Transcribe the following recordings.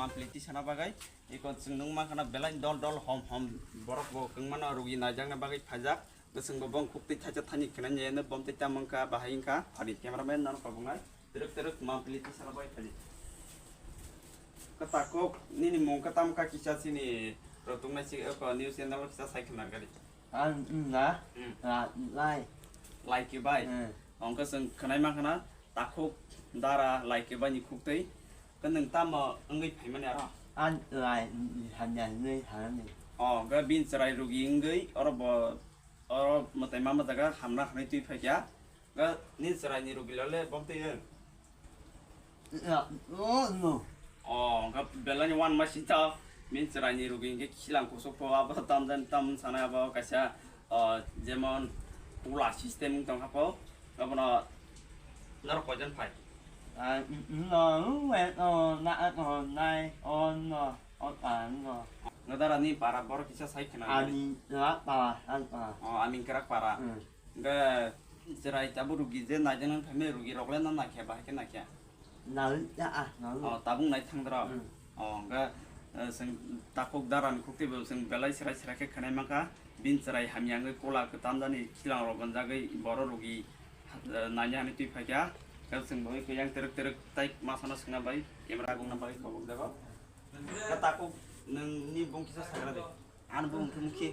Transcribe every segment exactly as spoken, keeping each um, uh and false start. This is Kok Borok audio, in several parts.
Complete sana bagwi, iko chwng nung mankha na belai dol dol hom hom borok bo kwngmano rugi naijakna bagwi phaijak. Chwng bo bong khuktwi thaisa thani khwnani eno bom tei tamo wngkha bahai wngkha phani cameraman nono kobongnai twrwk twrwk complete sana bagwi phaidi. Kwtakuk nini mung kwtam kha kisa chini rwtwknai si eko news channel o kisa sai khwna gari. Ang wngna Hmm. Lai. Lai kibai. Hmm. Ongkha chwng khwnai mankha na takhuk dara lai kibai ni khuktwi. Khe nwng tamo wngwi phaimani aro? Ang lai hamya hinwi hanani. O, ga bin chwrai rugi wngwi oro bo, oro mwtai mama jaga hamna hwnwi twi phaikha. Ga ni chwrai ni rugi lole bom twi wng? Ya, oh, no. O, ga belai ni wan ma sita. Bin chwrai ni rugi hwnkhe khilang kusuk pho abo tam jan tam sana abo kaisa, o, jemon pula system wng tong kha pho. Abono norok koijon phai? Ah, mm, mm, no, wait, no, na, no, nai, oh, no, oh, ah, no. Nga dara ni para borok kisa sai khna. Ani, na, para, an, para. O, ani krak para. Hmm. Nga chwrai tabuk rugi je naijaknani phaimani rugi rok le no naikhe bahai khe naikhe? Nai, ya, ah, nai. O, tabuk nai thang doro. Hmm. O, nga, eh, chwng takhuk dara ni khuktwi bo chwng belai chwrai chwrai khe khwnai mankha. Bini chwrai hamya wngwi kola kwtam jani khilang rok gonjagwi boro rugi, eh, nanya hinwi twi phaikha. Khe chwng bo yang terek terek tai masano swngna bai camera gungna bai kobok jago. Khe takhuk nwng ni bung kisa sagra de. Ani bung khe mukhi.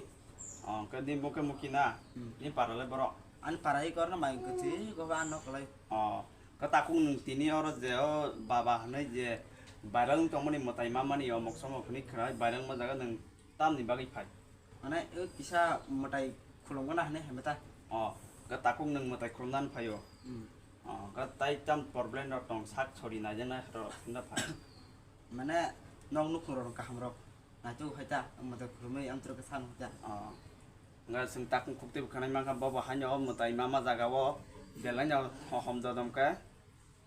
O, khe ni bung khe mukhi na? Hmm. Ni para le borok? Ani para i korno mai kwthwi go ba ano kwlai. O, khe takhuk nwng tini oro je o baba hinwi je viral wng tongmani mwtai mamani omok somok hinwi khwnai viral ma jaga nwng tamni bagwi phai? Mane, o kisa mwtai khulumgana hinwi hemeta. O, ga takhuk nwng mwtai khulumnani phaio. Hmm. O, ga tai tam problem rok tong sak sori naijana ro hinda phai. Mane, nok nukhung rok kaham rok. Naitu hai ta, mwtai khulumwi amtwrwk khe sano hai ta. O, ga chwng takhuk khuktwi bwkhanai mankha bobo haino mwtai mama jaga o belai no ho-, hom dodom khe.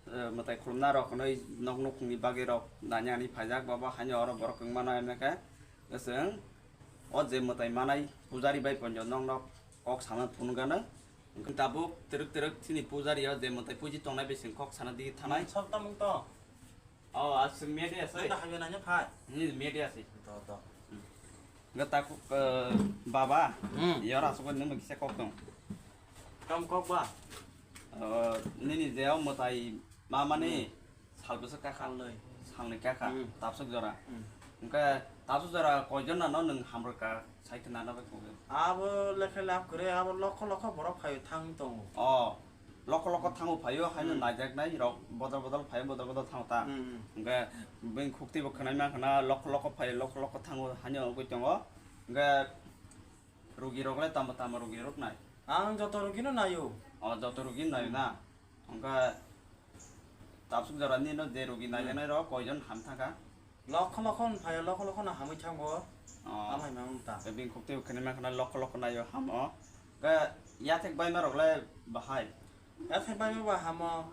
Eh, mwtai khulumna rok hwnwi nok nukhungni bagwi rok nani ani phaijak, babo haino oro borok wng mano hwnwi khe chwng o je mwtai manai pujari bai ponjo nok nok kok sana phunukgano. Hwnkhe tabuk twrwk twrwk chini pujari o je mwtai puji tongnai bai chwng kok sana digi thanai. Sab tamung to. O, aswk media se. Nang hamya nanya phai. Ni media se. To, to. Hmm. Hwnkhe takhuk, eh, baba, Hmm. Yor aswk nungno kisa kok tong. Kam kok ba? Eh, nini je o mwtai mamani Hmm. sal bwswk kakha? Salnwi. Salnwi kakha, Hmm. Tabswk jora. Hmm. Hwnkhe tabswk jora koijon nano nwng hamrwkha, sai khna nabo kok. Abo lekha lab kwrwi, abo lokho lokho borok phaio thang tongo. O. Lokho lokho thango phaio, haino Hmm. naijaknai rok bodol bodol phaio, bodol bodol thango ta. Hmm, hmm. Hwnkhe bini khuktwi bo khwnai mankha na, lokho lokho phaio, lokho lokho thango, haino wngwi tongo. Hwnkhe rugi rok le tamo tamo rugi rok nai? Ang joto rugi no naio. O, joto rugi naio na? Hwnkhe tabswk jora nino je rugi Hmm. naijaknai rok koijon ham thangkha? Lokho lokho no phaio, lokho lokho no hamwi thango. Oh. Amai mamung ta. Bini khuktwi khwnwi mankha na lokho lokho naio hamo. Khe yathek baima rok le bahai? Yathek baima ba hamo.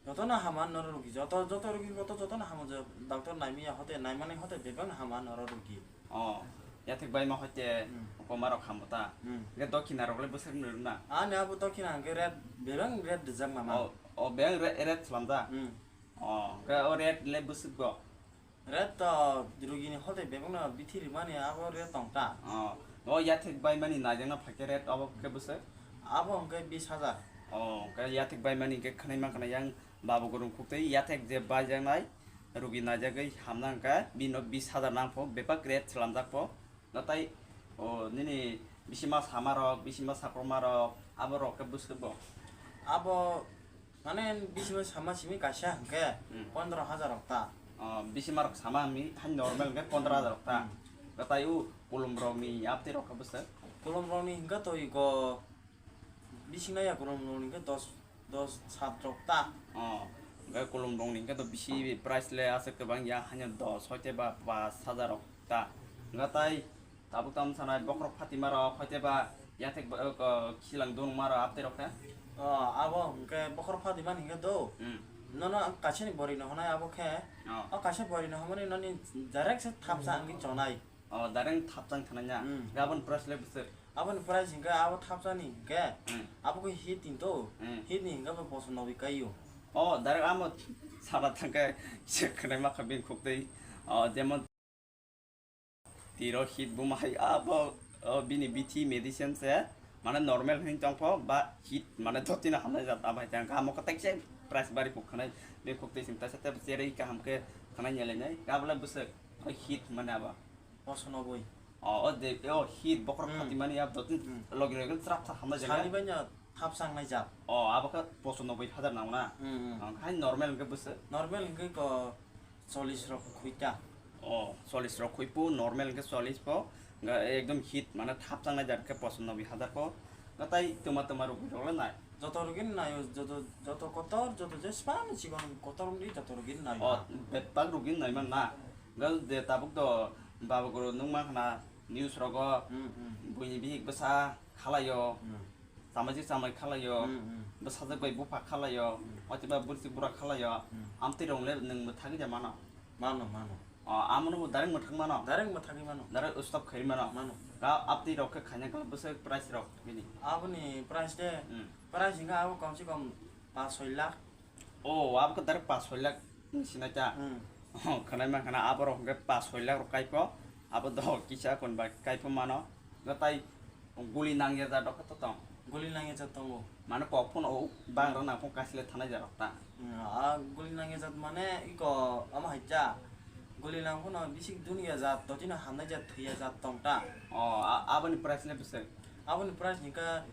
Joto no hama norok rugi. Joto, joto rugi joto, joto no hamo je doctor naimi ya hote, naimani hote bebak no hama norok rugi. Oh. Yathek baima hote Hmm. koma rok hamo ta. Hmm. Khe dokhina rok le bwswk no rwna? Ani abo dokhina hwnkhe red, bebak red rijak mama. Oh, oh, bebak re-, red slamjak? Hmm. Oh, khe o red le bwswk bo? Red to rugini hote bebakno bithi rimani abo red tong ta. Oh, o yathek baimani naijakna phaikhe red obo khe bwswk? Abo hwnkhe bis hajar. Oh, hwnkhe yathek baimani hwnkhe khwnai mankha na yang Babu Gurung khuktwi yathek je baijaknai rugi naijagwi hamna hwnkhe bini bis hajar nangpho bebak red slamjakpho. Natai, o, nini bisima samarok, bisima sakrokmarok, aborok khe bwswk bo? Abo, mane, bisima sama simi kaisa hwnkhe Hmm. pondro hajar rok ta. O, bisimarok sama hwnwi hai normal hwnkhe pondro hajar rok ta. Hmm. Natai o, kulumrokni yaptirok khe bwswk? Kulumrokni hwnkhe to iko Bising nai ya kulum rok ni hwnkhe dos, dos sat rok ta. Oh, hwnkhe kulum rok ni hwnkhe to bisi price le aswk kwbang ya, haino dos hoite ba pas hajar rok ta. Hwnkhe tai tabuk tamo sanai bokhorok phatima rok hoite ba yathek ba, uh, khilang dunma rok apte rok khe. Oh, abo hwnkhe bokhorok phatima ni hwnkhe do. Hmm. Nono kaisa ni bwrwi no hwnai abo khe. Oh. O kaisa bwrwi no hwnmani noni direct se thapsa wngwi chonai. Oh, direct thapsa wng thanai na. Hmm. Hwnkhe aboni price le bwswk? Aboni price hwnkhe abo thapsani hwnkhe, Hmm. Abo khe hit ni to, Hmm. Hit ni hwnkhe bo boso nogwi kai o. Oh, direct amo sara thangkhe kisa khwnai ma kha bini khuktwi. O, jemon tiro hit buma hai abo, o, bini bithi medicine se, mane normal hin tongpho ba hit mane jotino hamnai jat abai tang kamo katai se price bari puk khanai be khuk tei sing taisa te cherei kaham khe khanai nyelai nai kabla bwswk o hit mane aba. Poso noboi. O, o de, o hit bokhorok Hmm. Phatimani abo jotino Hmm. Logi logi trap trap hamnai jat. Sani bai no thap sangnai jat. O, abo khe poso noboi hajar nang na. Hmm, hmm. Ang hai normal hwnkhe bwswk? Normal hwnkhe ko chollish rok khuita. O, chollish rok khuipu, normal hwnkhe chollish po, ga-, ekdom hit, mane thap changnai jat khe poso noboi hajar po, ga tai twma twma rok rok le nai. Joto rogin naio, joto, joto kotor, joto je span chikon kotor wngdi, joto rogin naio. O, bebak rogin nai man na. Ga je tabuk do baba guru nung ma khna news rogo, Hmm, hmm. Buini bihik bwsa khalaio. Hmm. Samajik samai khalaio, Hmm, hmm. Bwsajwk bai bupha khalaio, Hmm. Otiba bwrwswk bura khalaio, Hmm. Amtwi rok le nwng mwthagwi da mano. Mano, mano. O, amono bo direct mwthang mano. Direct mwthagwi mano. Direct stop khairi mano. Mano. Ga aptwi rok khe khaina khe bwswk price rok bini. Aboni price de, Hmm. Price hingkha abo komse kom paanch soi lakh. O, abo khe direct paanch soi lakh. Sinai ta. Hmm. Oh, khwnai mankha na, abo rok hwnkhe paanch soi lakh rok kaipho. Abo dohok kisa kon bai kaipho mano. Ga tai guli nangya jat rok to tong. Guli nangya jat tongo. Mane kok phano o bangra nang phano kaisle thanai jat rok ta. Hmm, a guli nangya jat mane iko ama hai cha. Guli nang phano bisik dunya jat, dotino hamnai jat, thwiya jat tong ta. O, a-, aboni price le bwswk? Aboni price hingkha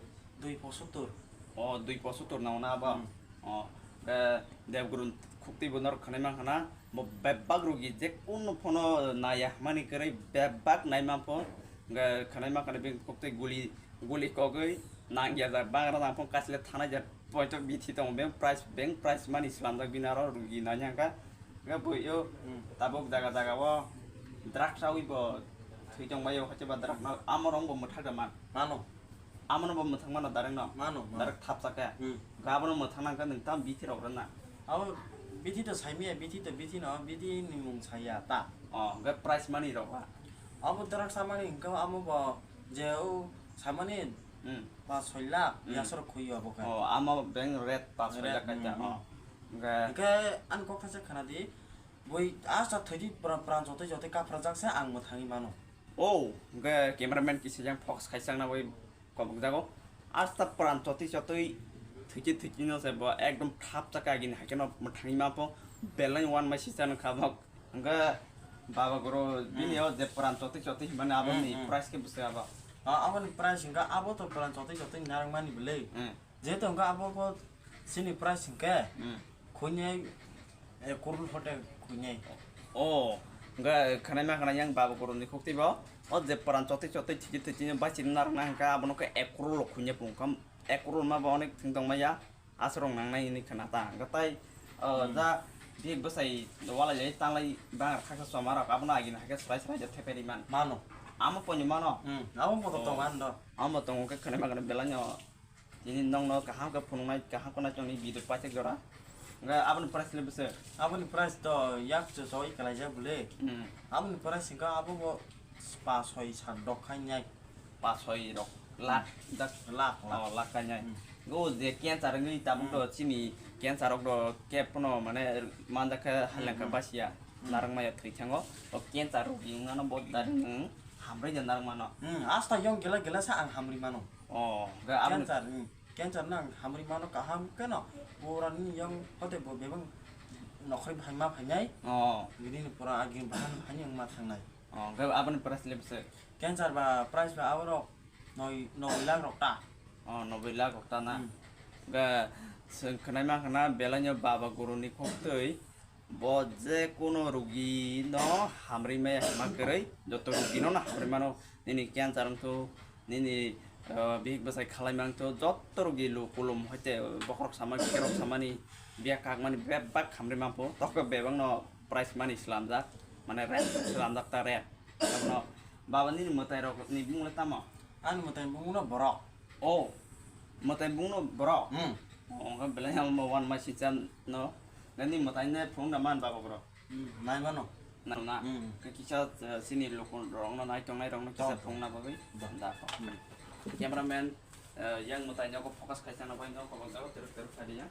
dui pochottor. O, dui pochottor nang na abo? Hmm. O, de, Debguru khuktwi bo norok khwnai mankha na, bo bebak rogi je kunu phano naiya hwnmani kwrwi bebak nai mankho, hwnkhe khwnai mankha na bini khuktwi guli, guli kogwi nang ya jak bangra nang phano kaisle thanai jak poito bithi tongo, beng price, beng price mani slamjak bini aro rogi nai hwnkha, hwnkhe bo yo Hmm. Tabuk jaga jaga o drugs chawi bo thwi tongbaio, hwnkhe ba drugs no amorok bo mwthak da man. Mano. Amono bo mwthang mano direct no. Mano, mano. Direct thapsa khe. Hmm. Ga abono mwthang nang khe nwng tam bithi rok rwna. Abo bithi to saimaya, bithi to bithi no, bithi ni mung saya ta. O, hwnkhe price mani rok ba? Abo direct samani hwnkhe amo bo je o samani Hmm. Paanch soi lakh Hmm. Yasoro khuyo abo khe. O, amo beng rate paanch soi lakh Rate, kaita. Hmm, O. Hmm. Hwnkhe Hwnkhe ani kok thaisa khna di, bui asta thwidi pra-, pran jotoi jotoi kapra jak se ang mwthangwi mano. O, hwnkhe cameraman kisa yang focus khaisang na bai kobok jago. Asta pran chotwi chotwi thwiki thwiki no se bo ekdom thap chakha agini haikhe no mwthangwi ma pho belai one mai sisa no kha bok. Hwnkhe baba guru bini Hmm. O je pran chotwi chotwi hinmani aboni Hmm, hmm. Price khe bwswk abo? A-, aboni price hwnkhe abo to pran chotwi chotwi narwkmani bwlwi. Hmm. Jehetu hwnkhe abo bo chini price hwnkhe Hmm. Khuinai, eh, kurul hotel khuinai. O, hwnkhe khwnaima khwna yang baba guruni khuktwi bo. O je pran chotwi chotwi thiki thiki bachini narwkna hwnkhe abono khe ek kurul rok khuinai pung kha. Ek kurul ma bo onek thwng tongmaya. Aswk rok nangnai hinwi khwna ta. Hwnkhe tai, o, Hmm. Ja bihik bwsai walai lai tanglai bangar khaksa choma rok abono agini hakhe swrai swrai je thepai ri man. Mano. Amo poino mano? Hmm, amo bo to O. Tongo ano do. Amo tongo khe khwnaima khwna belai no. Tini nokno kaham khe phunuknai, kaham khe naichomni video paithak jora. Hwnkhe aboni price le bwswk? Aboni price to yak chuchoi kalaijak bwle. Hmm. Aboni price hwnkhe abo bo pa soi sat dok khainai. Pa soi rok lakh, dak Lakh, lakh. Oh, lakh khainai. Hmm. Hwnkhe o je cancer wngwi tabuk Hmm. To chini cancer rok do kep phano mane manjak khe hailangkha Hmm. Basiya. Hmm. Narwkmaya thwi thango. O cancer rok wngmano bo direct nwng hamrwi de narwkmano. Hmm, asta yong gila gila sa ang hamrwi mano. Oh, hwnkhe aboni Cancer, hmm. Cancer nang hamri mano kaham keno. Pura ni yang hote bo bebang nokhri bhai ma phainai. Oh. Bini ni pura agi bahan phainai ang ma thangnai. Oh, hwnkhe aboni price le bwswk? Cancer ba price ba aborok noi, noboi lakh rok ta. Oh, noboi lakh rok ta na. Hmm. Hwnkhe chwng khwnai ma khna belai no baba guru ni kok twi. Bo je kono rugi no hamri maya hwnma kwrwi, joto rugi no hamri mano, nini cancer wngthu, nini, ah, bihik bwsai khalai mangthu, joto rugi lu kulum hoite bokhorok samani, kherok samani, biya kakmani bebak hamri manphu, tokhe bebak no price mani slamjak, mane rate slamjak ta rate. Abono baba nini mwtai rok ni bumung le tamo? Ani mwtai bumung no borok. Oh, mwtai bumung no borok? Hmm. Oh, hwnkhe belai amo one mai sisa no. Nini mwtai ne phunuk da man baba borok? Hmm, nai mano. Na, na. Hmm. Khe kisa, eh, chini luku rok no nai tongnai rok no kisa Tong. Phunukna bagwi. Da. Da, kho. Hmm. Cameraman, eh, yang mwtai no focus khaisa no bai no kobok jago teruk teruk khaidi ya.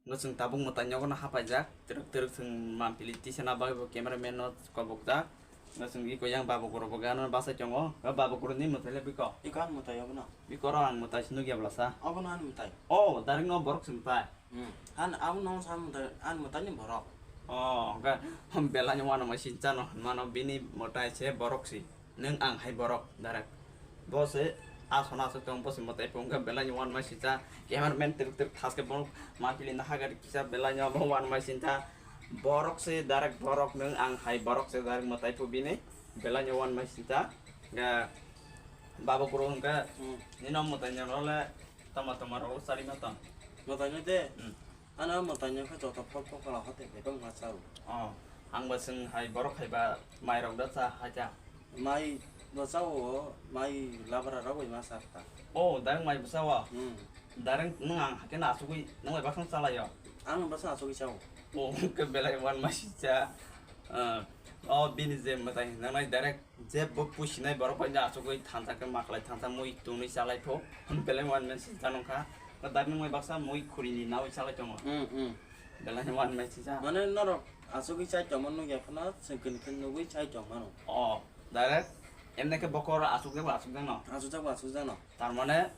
Ngo chwng tabuk mwtai nogo no hapaijak, twrwk twrwk chwng mampili tisana bagwi bo cameraman no kobokjak. Ngo chwng iko yang Baba Guru bo gana bachai tongo. Baba Guru ni mwtai le biko? Iko ani mwtai obo no. Biko oro ang mwtai se nukya bwlasa. Obo no ani mwtai. Oh, direct no borok se mwtai. Hmm. An abo no sa mwtai, ani mwtai ni borok. Oh, hwnkhe belai no uanama sinchano hwnmano bini mwtai se borok si. Nwng ang hai borok direct. Bo se asona aswk tong, bo se mwtai phung khe belai ni uanama sincha. Cameraman twrwk twrwk thaske borok mampili no hagari kisa belai no uanama sincha. Borok se direct borok, nwng ang hai borok se direct mwtai phu bini belai ni uanama sincha. Ga Baba Guru hwnkhe Hmm. nino mwtai no le tama tama rok sari ma tong. Mwtai no de. Hmm. Ano mwtai no khe joto phol phokla hote bebak ma chao. Oh, ang bo chwng hai borok hai ba mai rok da cha hai cha. Mai bo chao, mai labra rok bai ma sa ta. Oh, direct mai bo chao. Hmm. Direct nwng ang hakhe na asugwi nwng bai baksa chalaio. Ang baksa asugwi chao. Oh, ke belai uanama sincha. Ah, oh, bini je mwtai nangnai direct. Je bo pusinai borok bai asugwi thansa khe ma khlai thansa mui tungwi chalai pho. Belai uanama sincha nokha. Ko darni mui baksa mui khuri ni nawi chalai tongo. Hmm, hmm. Belai uanama sincha. Mane norok asugwi chai tongma nukya phano chwng khe nugwi chai tongmano. Oh, direct. Emne khe bokor asuk jabo asuk jano. Asuk jabo asuk jano. Tar mane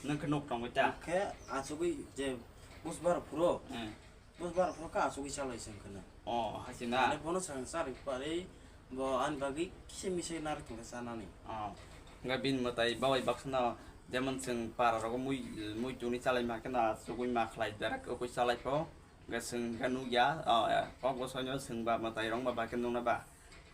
nwng khe nuk tongwi ta. Khe asugwi je busbar phuro. Hmm. Busbar phoro ka asugwi chalai se wngkha na. Oh, hai se na. Ani bono sang chari pari bo ani bagwi kisa misa nari tongkha chanani. Oh. Hwnkhe bini mwtai babai baksa no jemon chwng para rogo mui, mui tuni chalai ma khe na asugwi ma khlai direct ukui chalai pho. Hwnkhe chwng khe nukya, oh, eh, kok bo soino chwng ba mwtai rong ba ba khe nukna ba.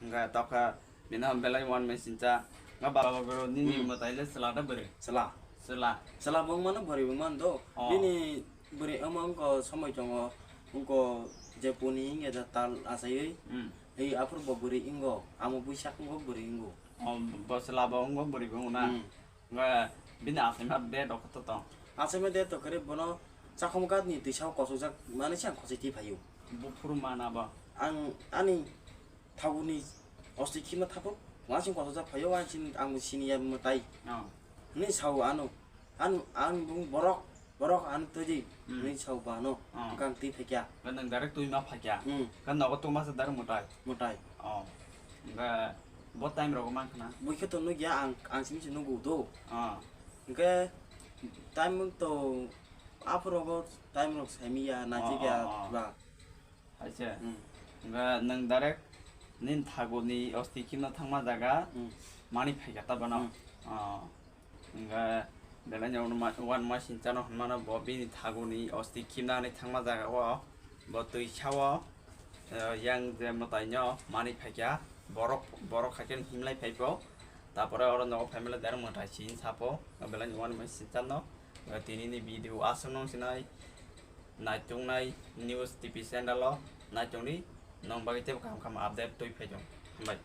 Hwnkhe tokha bini belai uanama sincha. Nga baba guru nini Hmm. mwtai le chwla da bwrwi? Chwla. Chwla. Chwla bo wngmano bwrwi bo wngmano do. Oh. Bini bwrwi wngma wngkha somoi tongo, wngkha je puni wngya da tal achaiwi. Hmm. Ei aphuru bo bwrwi wngo, amo buisak wngo bwrwi wngo. Oh, bo chwla bo wngo bwrwi bo wngo na? Hmm. Nga bini achaima de dokha to tong. Achaima de to kare bono chakhum gat ni twisa o kosokjak mani se ang khosoi twi phaio. Buphuru mana ba? Ang ani thaguni osti khima thapuk, wasing kosokjak phaio, wasing ang siniya mwtai. Oh. Hwnwi sao ano. Ang, ang bung borok, borok ang twi di, Hmm. hwnwi sao bano, Oh. hwnkhe ang twi phaikya. Hwnkhe nwng direct twi ma phaikya? Hmm. Hwnkhe nogo tungma se direct mwtai? Mwtai. Oh. Hwnkhe bo time rogo mankha na? Bui khe to nukya, ang, ang simi se nugo do. Oh. Hwnkhe time to aphuru rogo time rok saimiya, Oh, naijikya oh, oh. ba. Hai se. Hmm. Hwnkhe nwng direct nini thaguni osti khimna thangma jaga Hmm. mani phaikha ta bano. Hmm. Oh. Hwnkhe belai no uanama sinchano hwnmano bo bini thaguni osti khimnani thangma jaga o bo twi sao, eh, yang je mwtai no mani phaikha borok, borok hakhe himlai phaipho. Tapore oro nogo phaimale direct mwtai sin sapo belai no uanama sinchano. Tini ni video aswk nung sinai naitungnai news T V channel o naitungdi, nong bagwi teibo kaham kaham update twi phaijong. Hambai.